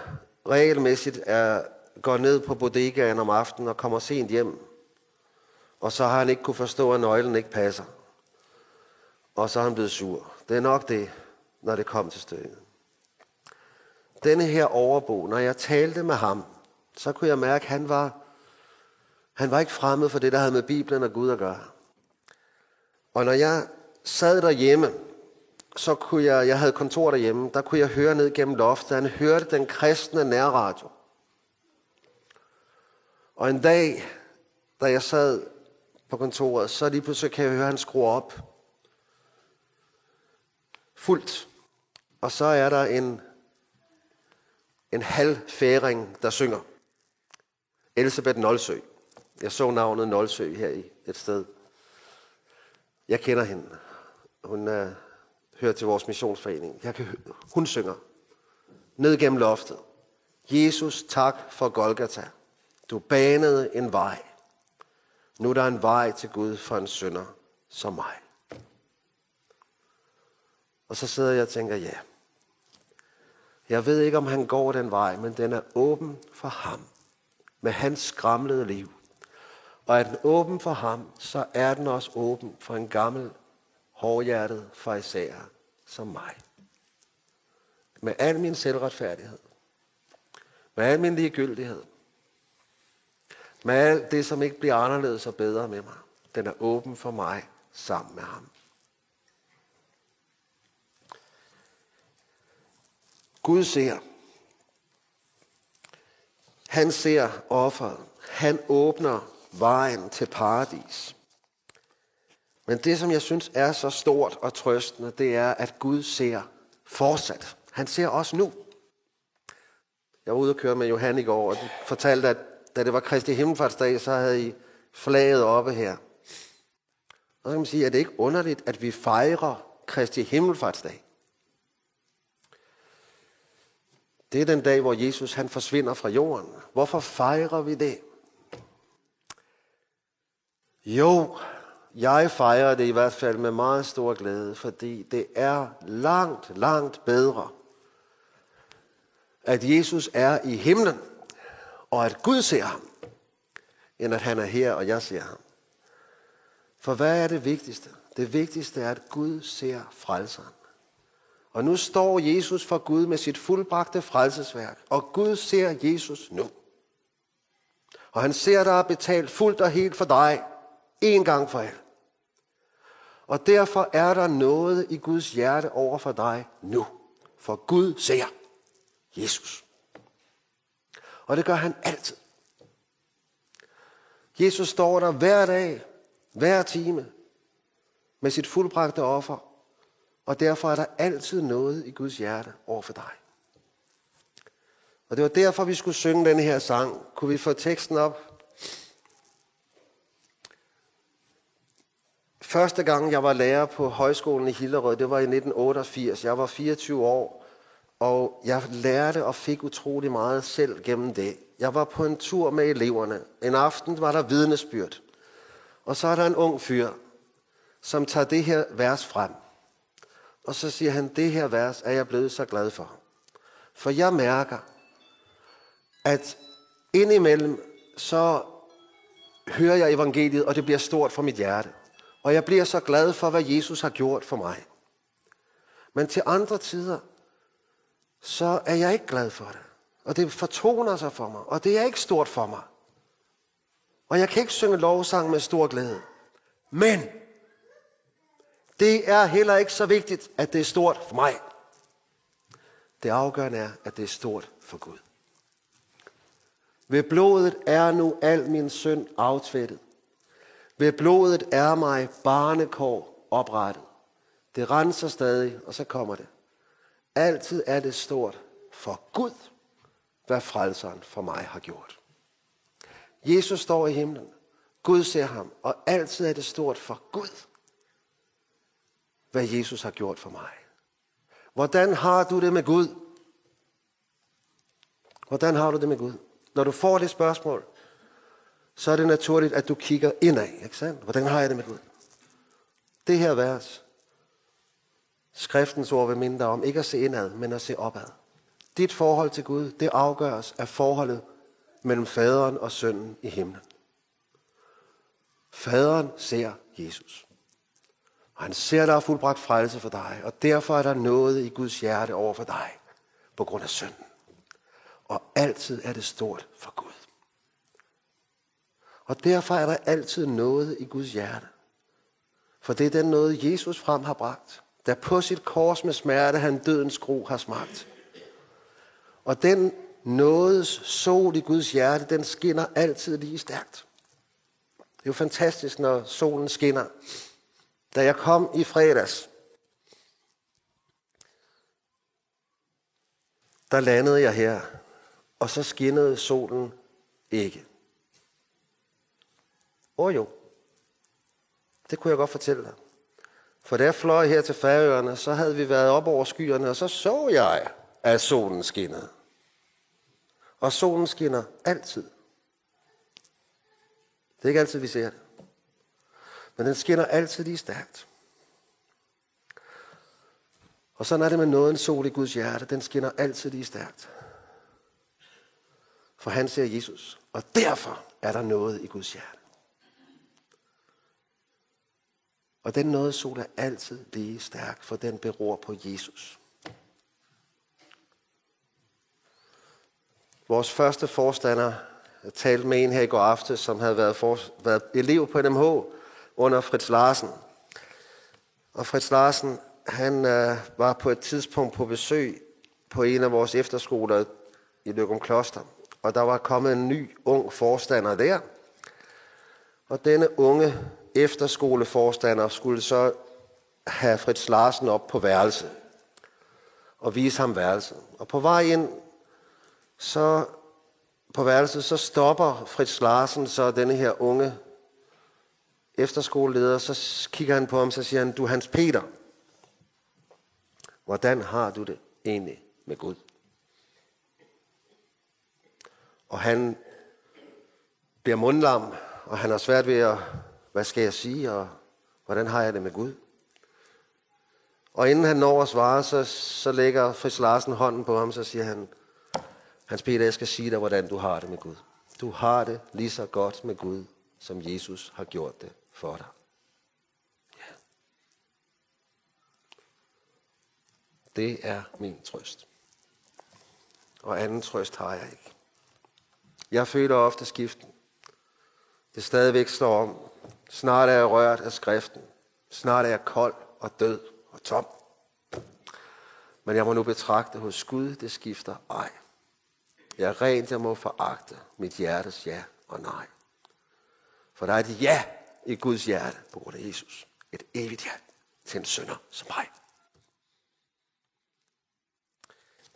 regelmæssigt er, går ned på bodegaen om aftenen og kommer sent hjem. Og så har han ikke kunne forstå, at nøglen ikke passer. Og så er han blevet sur. Det er nok det, når det kommer til stykket. Denne her overbo, når jeg talte med ham, så kunne jeg mærke, at han var, han var ikke fremmed for det, der havde med Bibelen og Gud at gøre. Og når jeg sad derhjemme, så kunne jeg, jeg havde kontor derhjemme, der kunne jeg høre ned gennem loftet, han hørte den kristne nærradio. Og en dag, Da jeg sad på kontoret, så lige pludselig kan jeg høre, at han skruer op fuldt. Og så er der en, en halv færing, der synger. Elisabeth Nolsø. Jeg så navnet Nolsø her i et sted. Jeg kender hende. Hun øh, hører til vores missionsforening. Jeg kan, hø- hun synger ned gennem loftet: "Jesus, tak for Golgata. Du banede en vej. Nu er der en vej til Gud for en synder som mig." Og så sidder jeg og tænker, ja, jeg ved ikke, om han går den vej, men den er åben for ham, med hans skramlede liv. Og er den åben for ham, så er den også åben for en gammel, hårdhjertet farisæer som mig. Med al min selvretfærdighed, med al min ligegyldighed, med alt det, som ikke bliver anderledes og bedre med mig, den er åben for mig sammen med ham. Gud ser. Han ser offeret. Han åbner vejen til paradis. Men det, som jeg synes er så stort og trøstende, det er, at Gud ser fortsat. Han ser også nu. Jeg var ude at køre med Johan i går, og de fortalte, at da det var Kristi Himmelfartsdag, så havde I flaget oppe her. Og så kan man sige, er det ikke underligt, at vi fejrer Kristi Himmelfartsdag? Det er den dag, hvor Jesus, han forsvinder fra jorden. Hvorfor fejrer vi det? Jo, jeg fejrer det i hvert fald med meget stor glæde, fordi det er langt, langt bedre, at Jesus er i himlen, og at Gud ser ham, end at han er her, og jeg ser ham. For hvad er det vigtigste? Det vigtigste er, at Gud ser frelseren. Og nu står Jesus for Gud med sit fuldbragte frelsesværk, og Gud ser Jesus nu. Og han ser, der er betalt fuldt og helt for dig, en gang for alle. Og derfor er der noget i Guds hjerte over for dig nu. For Gud ser Jesus. Og det gør han altid. Jesus står der hver dag, hver time, med sit fuldbragte offer, og derfor er der altid noget i Guds hjerte over for dig. Og det var derfor, vi skulle synge denne her sang. Kunne vi få teksten op? Første gang, jeg var lærer på højskolen i Hillerød, det var i nitten otteogfirs. Jeg var fireogtyve år, og jeg lærte og fik utrolig meget selv gennem det. Jeg var på en tur med eleverne. En aften var der vidnesbyrd. Og så er der en ung fyr, som tager det her vers frem. Og så siger han, det her vers er jeg blevet så glad for. For jeg mærker, at indimellem, så hører jeg evangeliet, og det bliver stort for mit hjerte. Og jeg bliver så glad for, hvad Jesus har gjort for mig. Men til andre tider, så er jeg ikke glad for det. Og det fortoner sig for mig, og det er ikke stort for mig. Og jeg kan ikke synge lovsang med stor glæde. Men det er heller ikke så vigtigt, at det er stort for mig. Det afgørende er, at det er stort for Gud. Ved blodet er nu al min synd aftvættet. Ved blodet er mig barnekår oprettet. Det renser stadig, og så kommer det. Altid er det stort for Gud, hvad frelseren for mig har gjort. Jesus står i himlen. Gud ser ham, og altid er det stort for Gud, hvad Jesus har gjort for mig. Hvordan har du det med Gud? Hvordan har du det med Gud? Når du får det spørgsmål, så er det naturligt, at du kigger indad, ikke sandt? Hvordan har jeg det med Gud? Det her vers, skriftens ord vil minde dig om ikke at se indad, men at se opad. Dit forhold til Gud, det afgøres af forholdet mellem faderen og sønnen i himlen. Faderen ser Jesus. Og han ser, der er fuldbragt frelse for dig, og derfor er der noget i Guds hjerte over for dig på grund af synden. Og altid er det stort for Gud. Og derfor er der altid noget i Guds hjerte. For det er den nåde, Jesus frem har bragt, der på sit kors med smerte han dødens gru har smagt. Og den nådes sol i Guds hjerte, den skinner altid lige stærkt. Det er jo fantastisk, når solen skinner. Da jeg kom i fredags, der landede jeg her, og så skinnede solen ikke. Åh jo, det kunne jeg godt fortælle dig. For da jeg fløj her til Færøerne, så havde vi været op over skyerne, og så så jeg, at solen skinnede. Og solen skinner altid. Det er ikke altid, vi ser det. Men den skinner altid lige stærkt. Og sådan er det med nådens sol i Guds hjerte. Den skinner altid lige stærkt. For han ser Jesus, og derfor er der noget i Guds hjerte. Og den nådens sol er altid lige stærk, for den beror på Jesus. Vores første forstander, jeg talte med en her i går aftes, som havde været, for, været elev på N M H under Fritz Larsen. Og Fritz Larsen, han øh, var på et tidspunkt på besøg på en af vores efterskoler i Løgumkloster. Og der var kommet en ny, ung forstander der. Og denne unge efterskoleforstander skulle så have Fritz Larsen op på værelset og vise ham værelset. Og på vej ind, så på værelset, så stopper Fritz Larsen så denne her unge efterskoleleder, så s- kigger han på ham, så siger han: "Du, Hans Peter, hvordan har du det egentlig med Gud?" Og han bliver mundlam, og han har svært ved at, hvad skal jeg sige, og hvordan har jeg det med Gud? Og inden han når at svare, så, så lægger Fritz Larsen hånden på ham, så siger han: "Hans Peter, jeg skal sige dig, hvordan du har det med Gud. Du har det lige så godt med Gud, som Jesus har gjort det for dig." Ja. Det er min trøst. Og anden trøst har jeg ikke. Jeg føler ofte skiften. Det stadigvæk slår om. Snart er jeg rørt af skriften. Snart er jeg kold og død og tom. Men jeg må nu betragte hos Gud, det skifter ej. Jeg er rent, jeg må foragte mit hjertes ja og nej. For der er et ja i Guds hjerte på grund af Jesus. Et evigt ja til en synder som mig.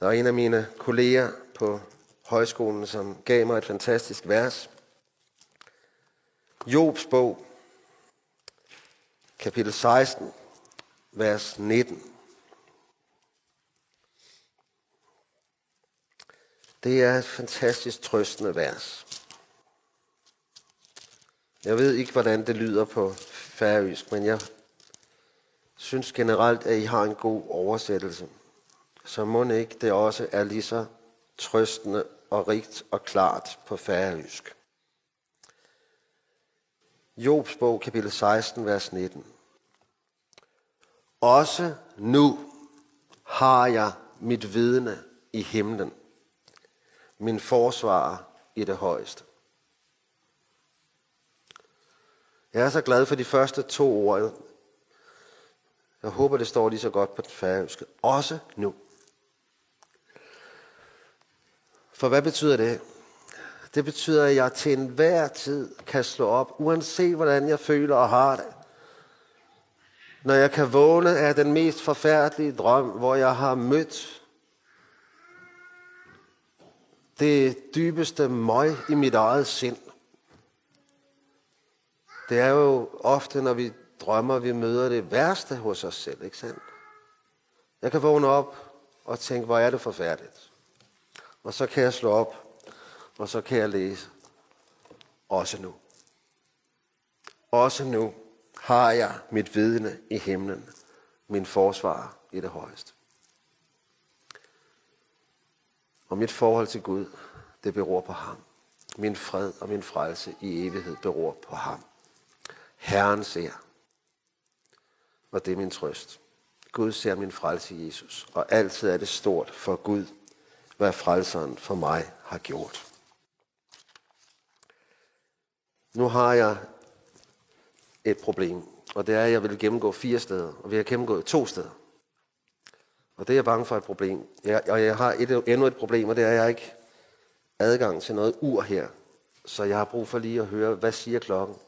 Der var en af mine kolleger på højskolen, som gav mig et fantastisk vers. Jobs bog, kapitel seksten, vers nitten. Det er et fantastisk trøstende vers. Jeg ved ikke, hvordan det lyder på færøsk, men jeg synes generelt, at I har en god oversættelse. Så mon ikke det også er lige så trøstende og rigt og klart på færøsk. Jobs bog, kapitel seksten, vers nitten. Også nu har jeg mit vidne i himlen, min forsvarer i det højeste. Jeg er så glad for de første to ord. Jeg håber, det står lige så godt på den færøske. Også nu. For hvad betyder det? Det betyder, at jeg til enhver tid kan slå op, uanset hvordan jeg føler og har det. Når jeg kan vågne af den mest forfærdelige drøm, hvor jeg har mødt det dybeste møg i mit eget sind. Det er jo ofte, når vi drømmer, vi møder det værste hos os selv, ikke sandt? Jeg kan vågne op og tænke, hvor er det forfærdeligt. Og så kan jeg slå op, og så kan jeg læse, også nu. Også nu har jeg mit vidne i himlen, min forsvarer i det højeste. Og mit forhold til Gud, det beror på ham. Min fred og min frelse i evighed beror på ham. Herren ser, og det er min trøst. Gud ser min frelse i Jesus, og altid er det stort for Gud, hvad frelseren for mig har gjort. Nu har jeg et problem, og det er, at jeg vil gennemgå fire steder, og vi har gennemgået to steder. Og det er jeg bange for et problem. Jeg, og jeg har et, endnu et problem, og det er, at jeg ikke adgang til noget ur her. Så jeg har brug for lige at høre, hvad siger klokken?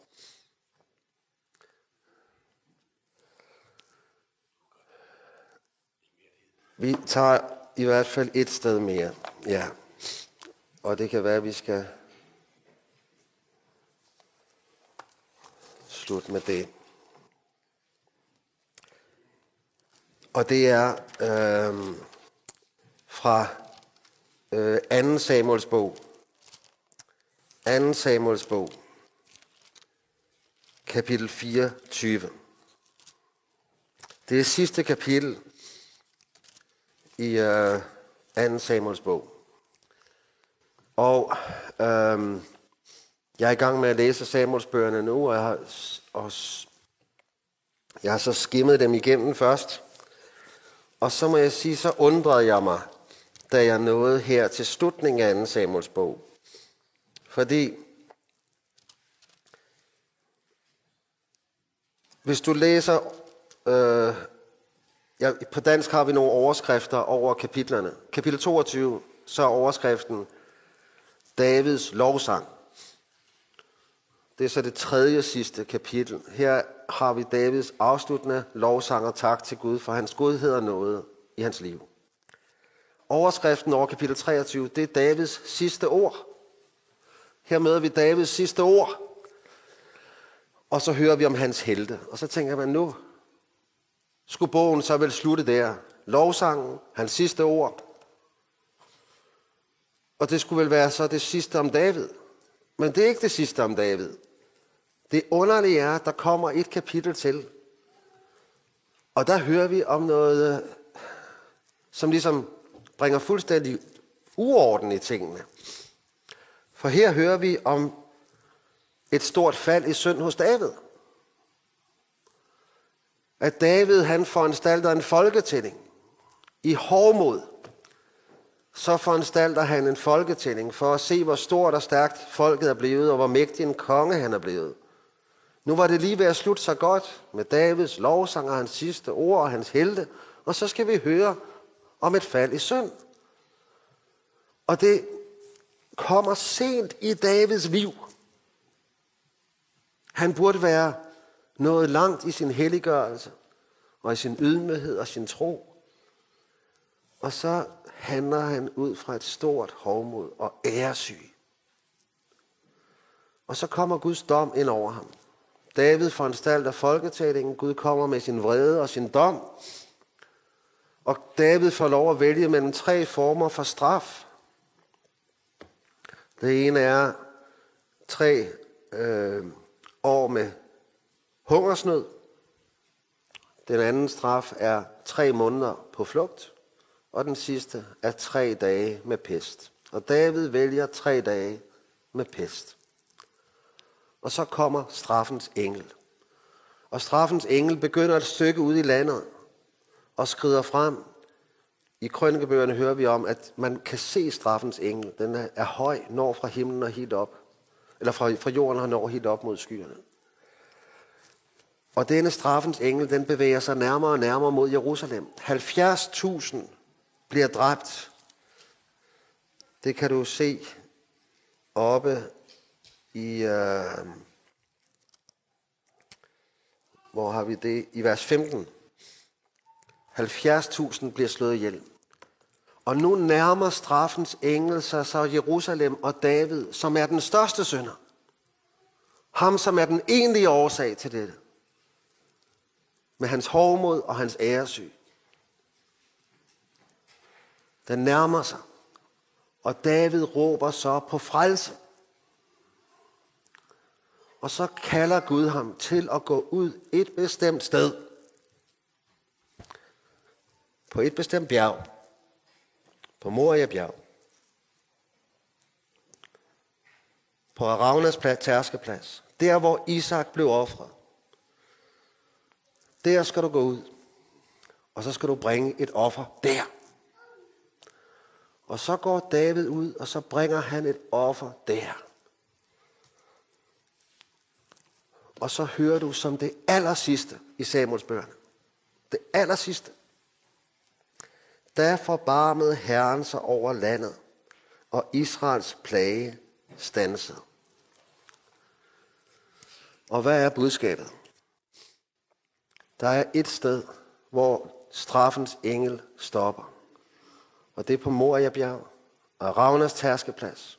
Vi tager i hvert fald et sted mere. Ja. Og det kan være, at vi skal slutte med det. Og det er øhm, fra øh, anden Samuels bog. Anden Samuels bog, kapitel fireogtyve. Det er sidste kapitel i øh, anden Samuels bog. Og øhm, jeg er i gang med at læse Samuels bøgerne nu, og jeg har, s- og s- jeg har så skimmet dem igennem først. Og så må jeg sige, så undrede jeg mig, da jeg nåede her til slutningen af anden Samuels bog. Fordi hvis du læser, øh, ja, på dansk har vi nogle overskrifter over kapitlerne. Kapitel toogtyve, så er overskriften Davids lovsang. Det er så det tredje sidste kapitel. Her har vi Davids afsluttende lovsang og tak til Gud for hans godhed og nåde i hans liv. Overskriften over kapitel treogtyve, det er Davids sidste ord. Her møder vi Davids sidste ord. Og så hører vi om hans helte. Og så tænker man, nu skulle bogen så vel slutte der. Lovsangen, hans sidste ord. Og det skulle vel være så det sidste om David. Men det er ikke det sidste om David. Det underlige er, at der kommer et kapitel til. Og der hører vi om noget, øh, som ligesom bringer fuldstændig uorden i tingene. For her hører vi om et stort fald i synd hos David. At David, han foranstalter en folketælling i hovmod. Så foranstalter han en folketælling for at se, hvor stort og stærkt folket er blevet, og hvor mægtig en konge han er blevet. Nu var det lige ved at slutte sig godt med Davids lovsang og hans sidste ord og hans helte, og så skal vi høre om et fald i synd. Og det kommer sent i Davids liv. Han burde være nået langt i sin helliggørelse og i sin ydmyghed og sin tro. Og så handler han ud fra et stort hovmod og æresyge. Og så kommer Guds dom ind over ham. David foranstalter folketællingen. Gud kommer med sin vrede og sin dom. Og David får lov at vælge mellem tre former for straf. Det ene er tre øh, år med hungersnød. Den anden straf er tre måneder på flugt. Og den sidste er tre dage med pest. Og David vælger tre dage med pest. Og så kommer straffens engel. Og straffens engel begynder et stykke ude i landet og skrider frem. I krønikebøgerne hører vi om, at man kan se straffens engel. Den er, er høj, når fra himlen og helt op, eller fra, fra jorden og når helt op mod skyerne. Og denne straffens engel, den bevæger sig nærmere og nærmere mod Jerusalem. Halvfjerds tusind bliver dræbt. Det kan du se oppe i, øh, hvor har vi det? I vers femten. Halvfjerds tusind bliver slået ihjel. Og nu nærmer straffens engel sig så Jerusalem og David, som er den største synder. Ham, som er den egentlige årsag til dette. Med hans hovmod og hans æresyge. Den nærmer sig. Og David råber så på frelse. Og så kalder Gud ham til at gå ud et bestemt sted. På et bestemt bjerg. På Moria bjerg. På Araunahs pla- tærskeplads. Der, hvor Isak blev ofret. Der skal du gå ud. Og så skal du bringe et offer der. Og så går David ud, og så bringer han et offer der. Og så hører du som det allersidste i Samuels bøgerne. Det allersidste. Da forbarmede Herren sig over landet, og Israels plage standsede. Og hvad er budskabet? Der er et sted, hvor Straffens engel stopper. Og det er på Moriabjerg, Araunahs tærskeplads.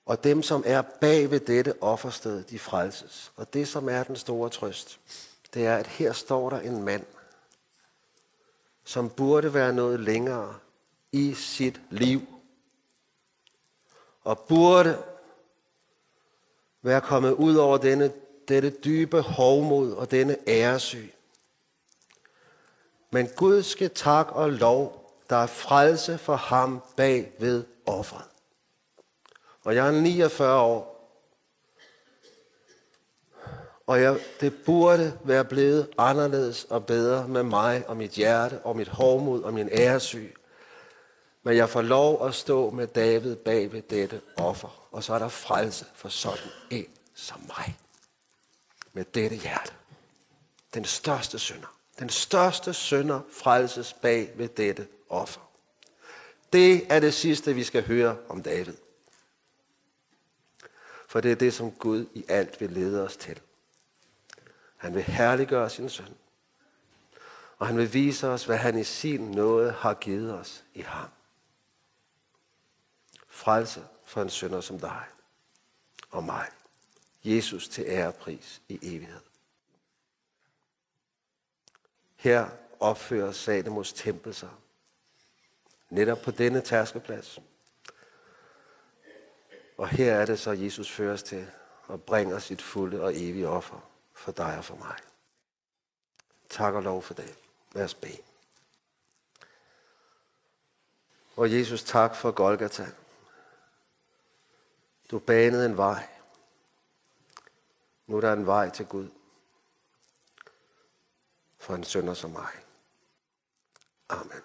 Og dem, som er bag ved dette offersted, de frelses. Og det, som er den store trøst, det er, at her står der en mand, som burde være nået længere i sit liv, og burde være kommet ud over denne, dette dybe hovmod og denne æresyg. Men Gud ske tak og lov, der er frelse for ham bag ved offeret. Og jeg er niogfyrre år, og jeg, det burde være blevet anderledes og bedre med mig og mit hjerte og mit hovmod og min æresyg. Men jeg får lov at stå med David bag ved dette offer, og så er der frelse for sådan en som mig. Med dette hjerte. Den største synder. Den største synder frelses bag ved dette offer. Det er det sidste, vi skal høre om David. For det er det, som Gud i alt vil lede os til. Han vil herliggøre sin søn. Og han vil vise os, hvad han i sin nåde har givet os i ham. Frelse for en synder som dig og mig. Jesus til ærepris i evighed. Her opfører Salomos tempel sig. Netop på denne tærskeplads. Og her er det så, Jesus føres til at bringe sit fulde og evige offer for dig og for mig. Tak og lov for det. Lad os bede. Og Jesus, tak for Golgata. Du banede en vej. Nu er der en vej til Gud. For en synder som mig. Amen.